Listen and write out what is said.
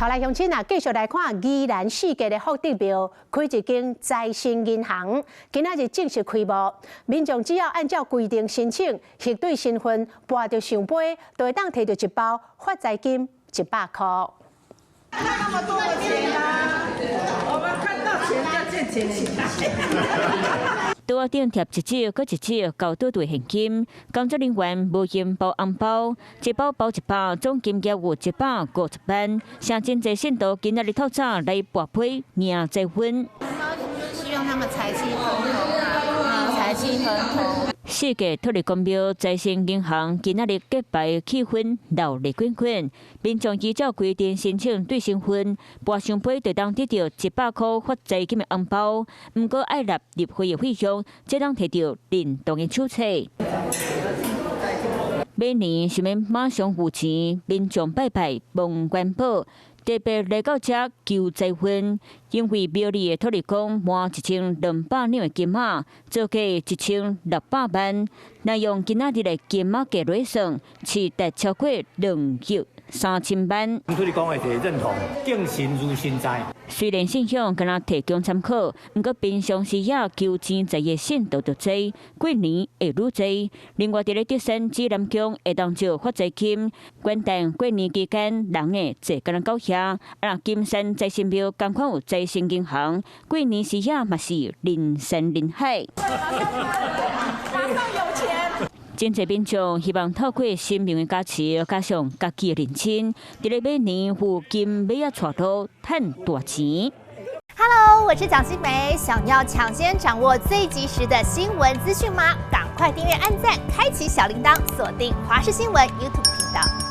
頭來鄉親啊，繼續來看宜蘭四家的福德廟開一間財神銀行，今仔日正式開幕。民眾只要按照規定申請，核對身份，跋著聖杯，就會當提著一包發財金100箍。那麼多錢啊！我們看到錢就撿起來。桌仔頂疊一隻閣一隻厚桌的現金，工作人員無閒包紅包，一包包一百，總金額有150萬。誠真濟信徒今仔日透早來跋杯贏財運。希望他們財氣亨通啊，財氣亨通。四家土地公廟財神銀行今仔日結拜氣氛熱鬧滾滾，民眾依照規定申請對身份，跋聖杯就當得著100箍發財金的紅包。毋過愛納入會的費用，才當提著認同的手冊。馬年想欲馬上有錢，民眾拜拜望元寶。特別來到遮求財運，因為廟裡的土地公換1200兩的金仔，造價1600萬。若用今仔日的金仔價來算，市值超過2億3000萬。土地公的一個認同，敬神如神在。雖然信仰敢若提供參考，毋過平常時也求錢財的信徒就濟，過年會愈濟。另外，佇咧德山指南宮會當借發財金，元旦過年期間人會濟敢若狗遐。啊，金山財神廟仝款有財神銀行，過年時也嘛是人山人海。馬上有錢。真濟民眾希望透過神明的加持，加上家己的認親，佇咧馬年有金馬仔帶路，趁大錢。 Hello，我是蔣新梅，想要搶先掌握最及時的新聞資訊嗎？趕快訂閱、按讚、開啟小鈴鐺，鎖定華視新聞 YouTube 頻道。